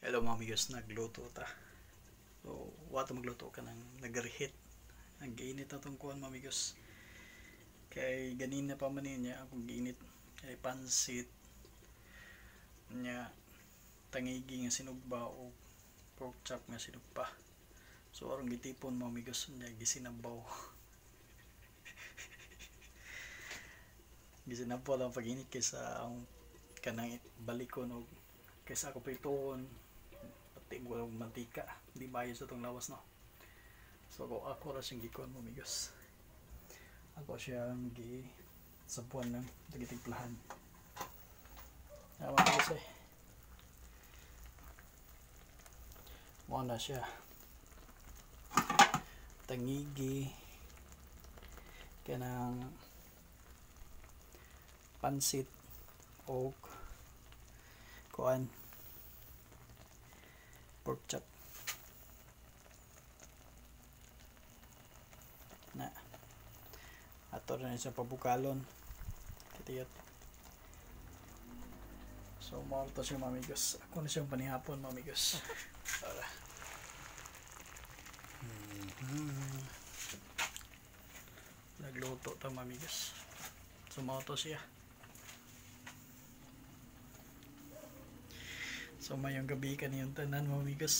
Hello mga amigos, nagluto ta. So, wato magluto ka ng nag-reheat. Ang giinit na tong kuan, mga amigos. Kay ganina pa man niya akong giinit. Kay pansit nya, tangigi nga sinugba o pork chop nga sinugba. So aron gitipon, mga amigos, nya gisinabaw. Gisinabaw lang pag-init kaysa ang kanang balikon og kaysa ako prituon pati walang mantika, di maayo sa tong lawas, no? So ako ra siyang gikuan, mga amigos, ako siyang gi sabuan ng gitimplahan. Mga amigos, eh, mao na siya, tangigi, kanang pansit og kuan, pork chop na. Ato na siya pabukalon kitiyot. So mao to siya, mga amigos. Ako na siyang panihapon, mga amigos. Para nagluto ta, mga amigos. So mao to siya. So mayong gabi kaniyong tanan, mga amigos.